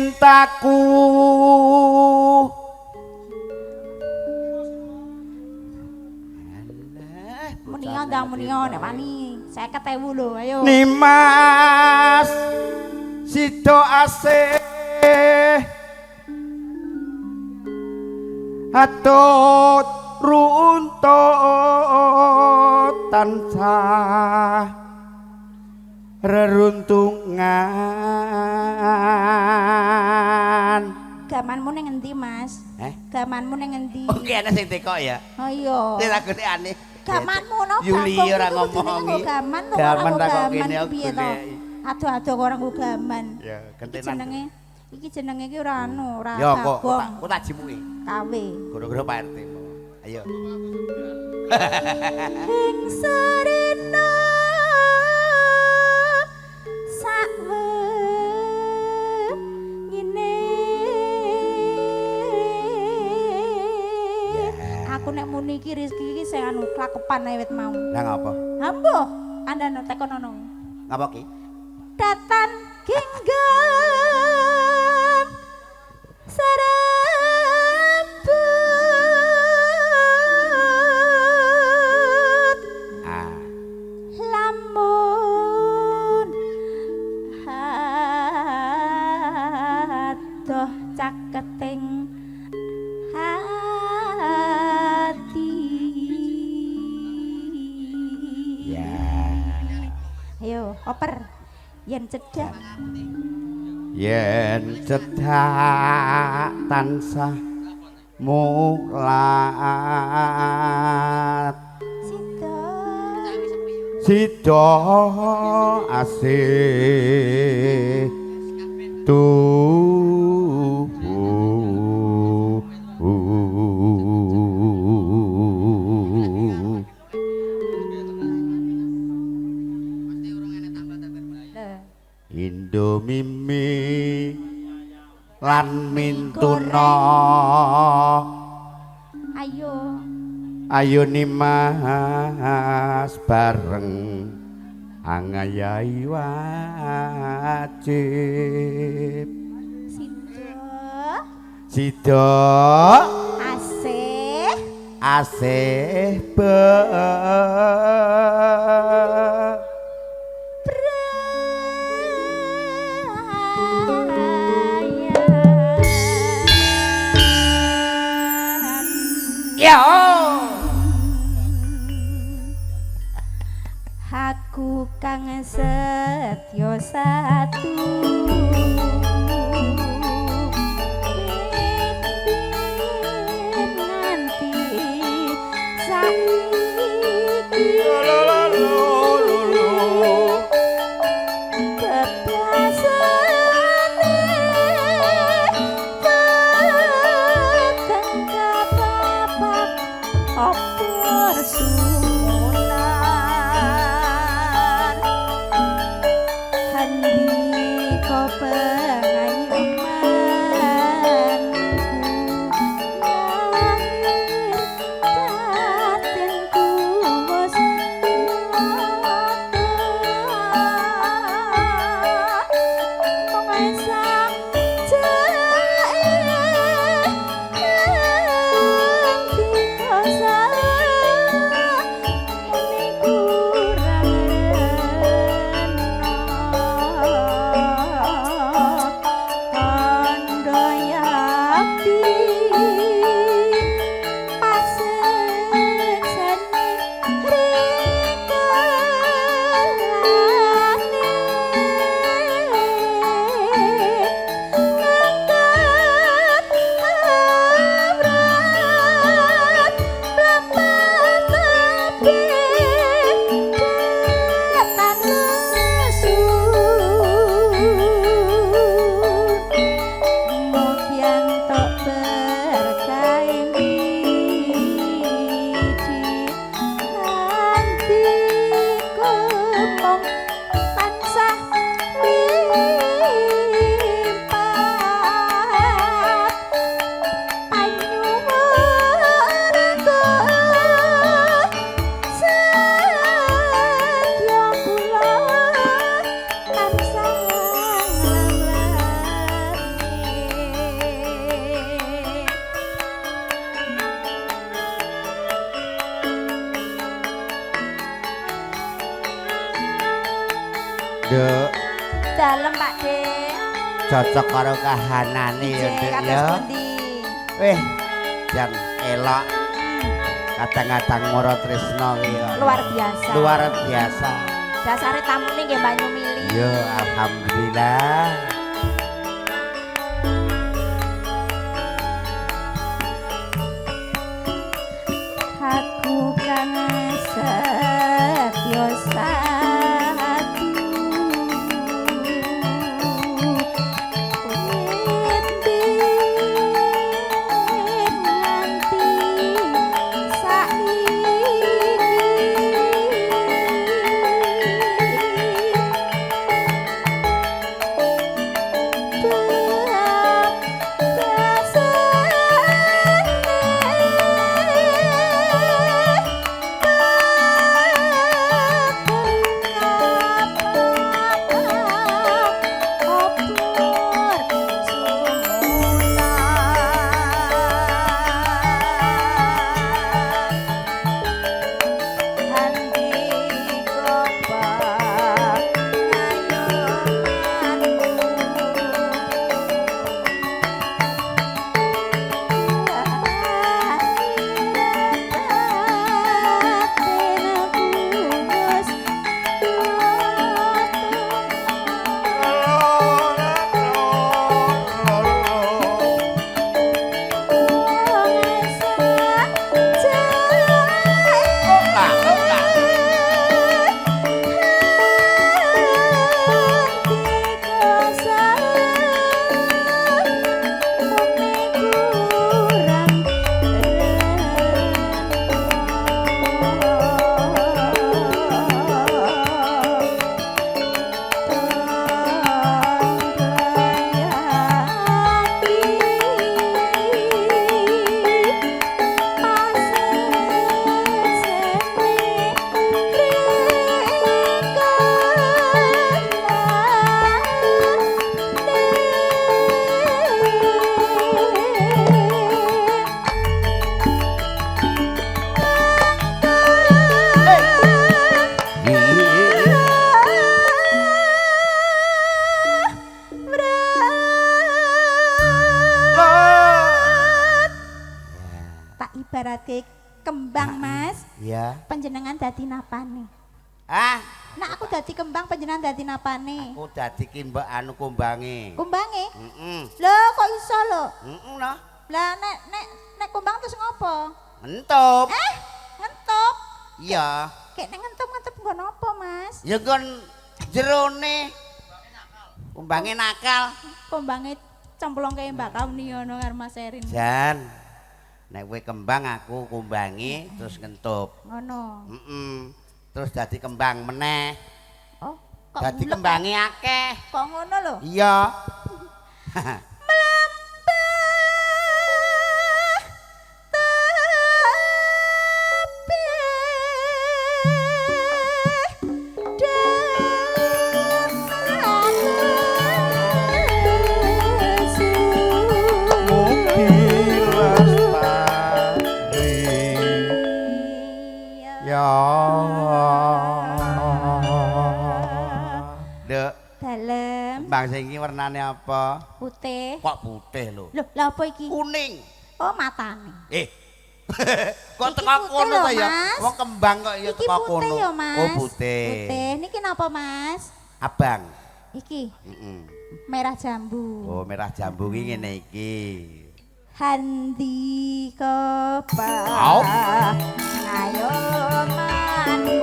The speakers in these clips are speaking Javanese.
Pamintaku Muni ndang muni nek wani 50.000 lho ayo. Nimas sida asih atut runtut tansah reruntungan. Gamanmu ning endi, Mas? Eh? Gamanmu ning endi? Oke, ana sing tekok ya. Oh iya. Sing lagune aneh. Gamanmu no Yuli ora ngomongi. Gaman to Gaman ora tak kok gaman kene piye to? Adoh-adoh kok ora nggo gaman. Ya, Iki gentenan. jenenge iki jenenge iki ora anu, ora Ya kok bagong. kok tak jimuki. KW. Gara-gara Pak RT. Ayo. Ing serena sakwengine. Aku nek muni iki Rizky iki sing anu klakepan ae wit mau. Lah ngapa? Ambuh, andano tekonono. Ngapa ki? Datan genggam serabut Ah. lamun adoh caketing hati. Ya. Ayo, oper. Yen cedhak. Yen cedhak tansah mulat. Sida. Sida asih tuhu. Indomimi lan mintuna. Ayo. Ayo Nimas bareng angayahi wajib. Sida. Sida asih asih Ya. Aku kang setya satu nganti saiki bebasane peteng kapapat opor sunan handika pengayomanku lahir batinku wis nyata mung sajake ngendika samuni kurang rena. Nduk. Dalem Pak De. Cocok karo kahanane ya, Nduk ya. Weh, jan elok. Kadang-kadang mara tresna ki ya. Luar biasa. Luar biasa. Dasare tamune nggih banyu mili. Ya, alhamdulillah. Aku kang setya satu wit nganti saiki Ibarate kembang, Mas. Iya. Panjenengan dadi napane? Ah, nek aku dadi kembang panjenengan dadi napane? Aku dadi ki mbok anu kumbange. Kumbange? Heeh. Lho, kok iso lho? Heeh lho. Lah nek nek nek kumbang terus ngopo? Ngentup. Eh, ngentup? Iya. Kek nek ngentup-ngentup nggon apa, Mas? Ya nggon jerone. Kumbange nakal. Kumbange cemplung kaya Mbak Kauni ngono karo Mas Erin. Jan. Nek kowe kembang aku kumbangi terus ngentup. Ngono. Heeh. Terus dadi kembang meneh. Oh, kok dadi kembange akeh. Kok ngono lho? Iya. Mlempah tebih Nduk. Dalem. Kembang sing iki warnane apa? Putih. Kok putih lho? Lho, lha apa iki? Kuning. Oh, matane. Eh. Kok teko kono ta ya? Wong kembang kok ya teko kono. Iki putih ya, Mas. Oh, putih. Putih. Niki napa, Mas? Abang. Iki. Heeh. Merah jambu. Oh, merah jambu iki ngene iki. Handika ayo manku.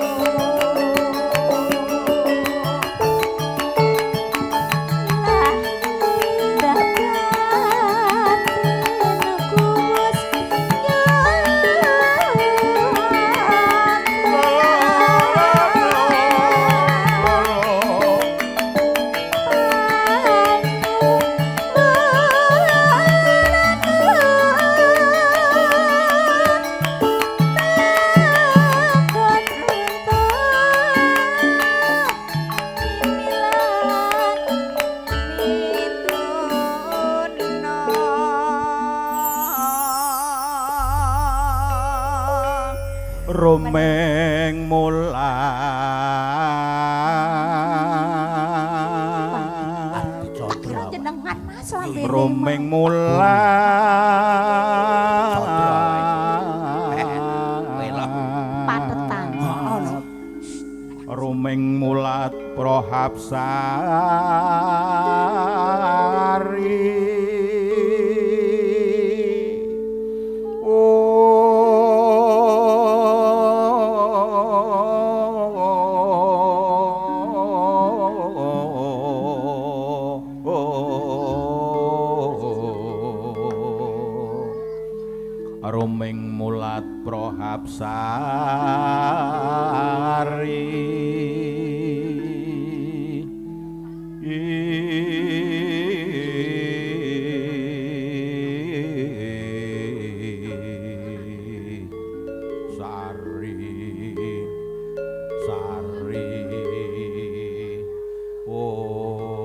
Romeng mulat lambene. Ruming mulat Patetan. Ruming mulat Prohapsari. Ruming mulat Prohapsari. Sari sari ong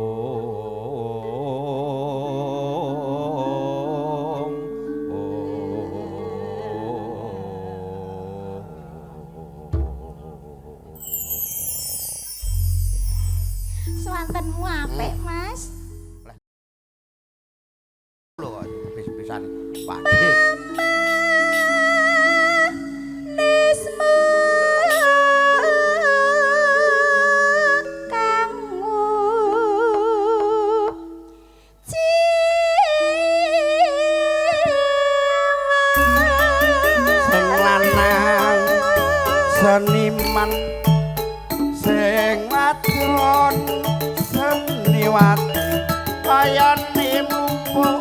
Swantenmu apik, Mas. Lho kok bis-bisan Pakde. Nisma kang Sing lanang seniman sing wadon seniwati kayane mlumpuk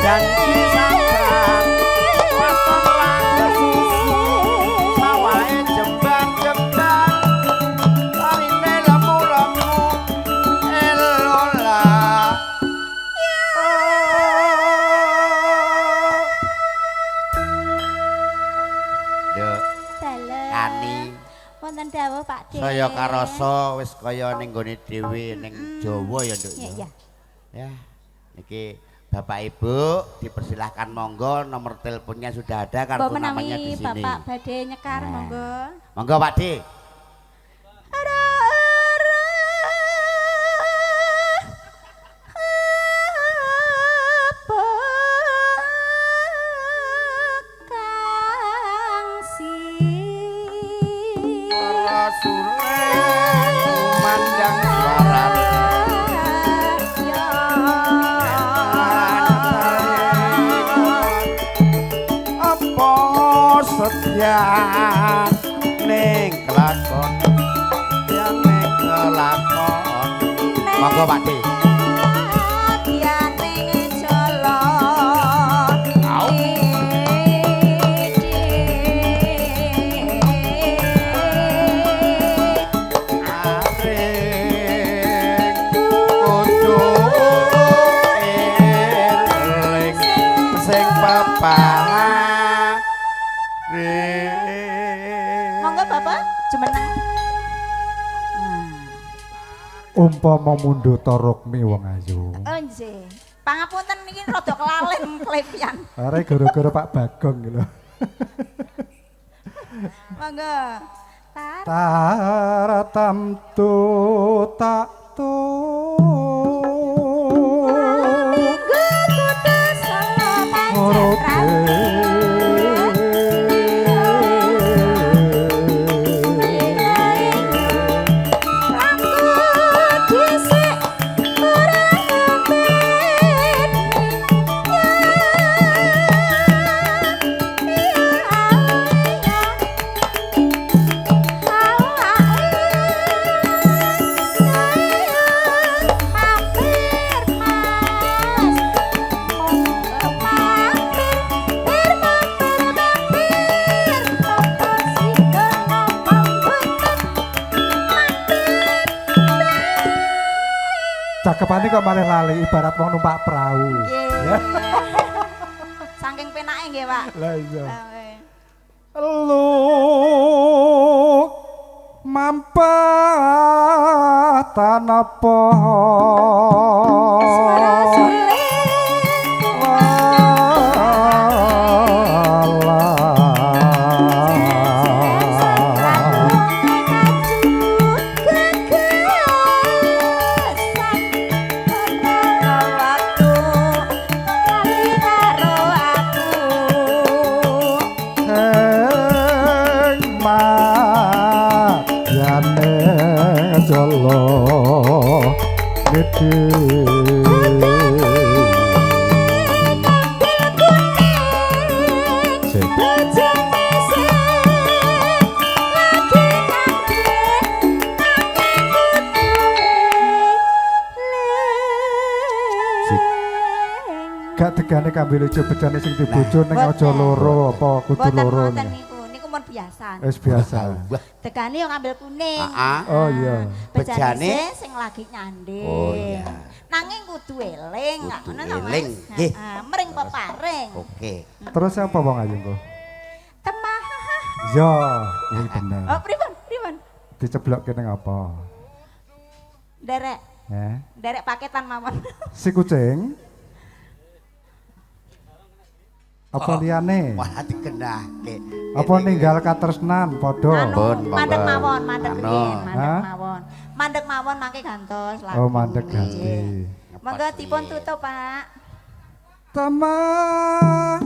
janji sabar waton ra kesusu sawahe jembar-jembar tarine lemu-lemu elola. Nduk Dalem. Kani Wonten dawuh Pak De. saya karasa wis kaya ning nggone dhewe ning Jawa ya Nduk Iya, ya. iya. Ya, niki Bapak Ibu dipersilahkan monggo, nomor teleponnya sudah ada, Mbok kartu namanya menawi di sini. Bapak badhe nyekar Nah. monggo. Monggo Pak D. Ora apa kang si Rasule mandang suarane. Apa setya ning kelakon ya ning kelakon. Monggo Pak D. Au. Aring kudu eling sing peparing. Monggo Bapak jumeneng. Umpama mundhuta rukmi wong ayu. Oh nggih. Pangapunten niki rada kelalen klepian. Are gara-gara Pak Bagong gitu. Monggo. Tar. Taratamtu tak tu. Minggu kudu solo pancen. Cakepane kok malah lali ibarat wong numpak perahu. Nggih. Saking penake nggih, Pak. Lah iya. Lah, nggih. Lu mampatan apa Suara suling. Walah. kala ngede. Gak tegane kambil ijo bejane sing dibojo ning aja loro apa kudu loro. Mboten niku, niku mun biasa. Wis biasa. Tegane yo ngambil kuning. Oh iya. Bejane sing lagi nyanding. Oh iya. Nanging kudu eling, ngono to Mas. Eling, nggih. Mring peparing. Oke. Terus apa wong ayu engko? Temah. Ya, kuwi bener. Oh, pripun? Pripun? Diceblokke ning apa? Nderek. Heh. Nderek paketan mawon. Si kucing. Apa liyane? Malah dikenahke. Apa ninggal katresnan padha? Mandek mawon, mandek riyin, mandek mawon. Mandek mawon mangke gantos lagu. Oh, mandek ganti. Monggo dipun tutup, Pak. Temah.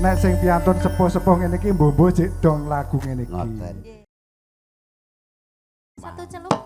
Nek sing piantun sepuh-sepuh ngene iki mbok-mbok jek dong lagu ngene iki. Ngoten. Satu celup.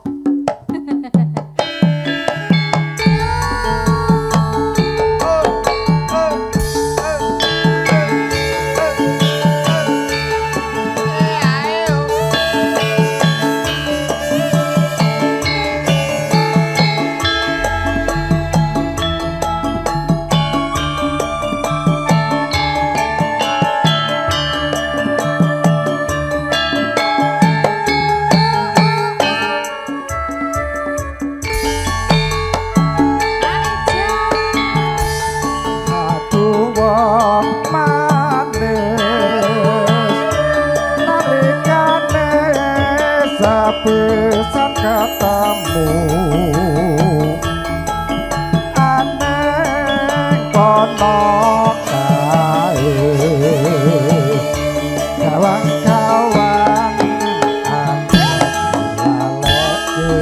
Pisan ketemu aneng kono kae kawang-kawang aku laleke.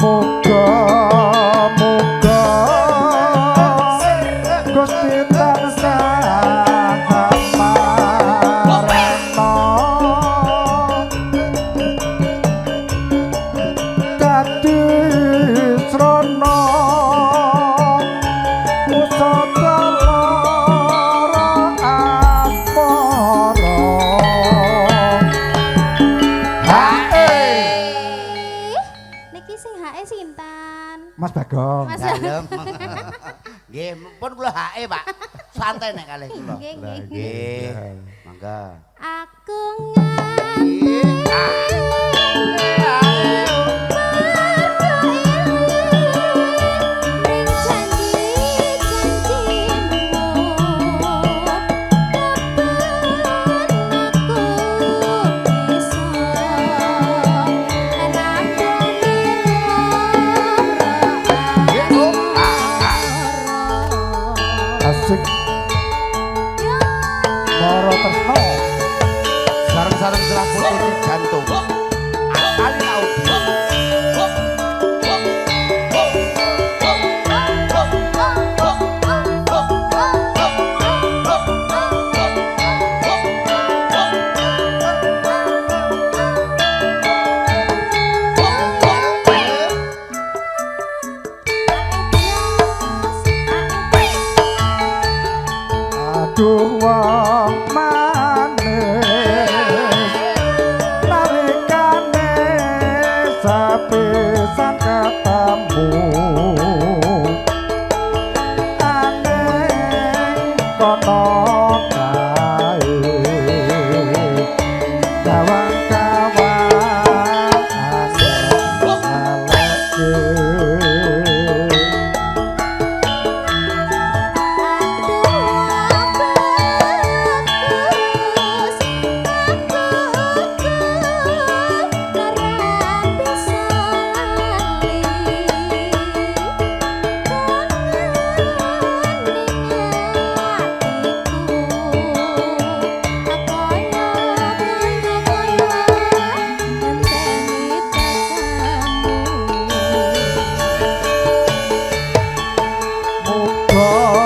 Muga-muga Gusti tansah parana dadi srana usada lara asmara. Niki sing hae sinten? Mas Bagong. Mas Dalem. Nggih, pun kula hae, Pak. Santai nek kalih kula. Nggih, nggih. Nggih. Mangga. Aku nganti Asik. Moro tresno. Sareng-sareng serah putu jantung. Akali tau.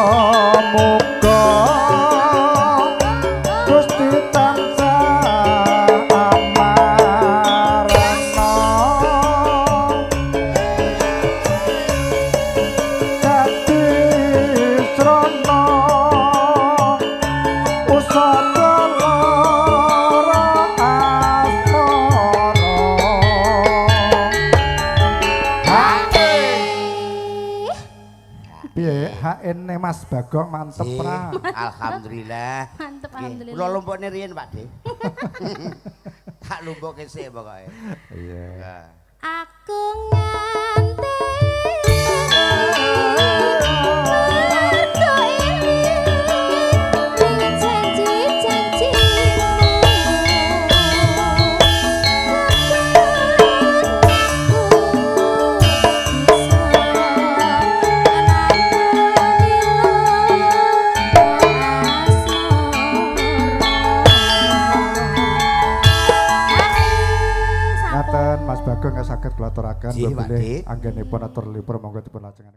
Muga-muga Gusti tansah amarana dadi srana usaka lara asmara. Piye HN Mas Bagong mantep Nggih, ra? Alhamdulillah. Mantep Nggih, alhamdulillah. Kula lumpuke riyin Pak De. Tak lumpuke sik pokoke. Iya. Nah. Aku nganti mergo eling ning janji-janjimu. Aku bisa nandani asmara. Ngaten Mas Bagong saged kula aturaken Nggih, Pak bilih Dik. anggenipun atur lipur monggo dipun lajengaken.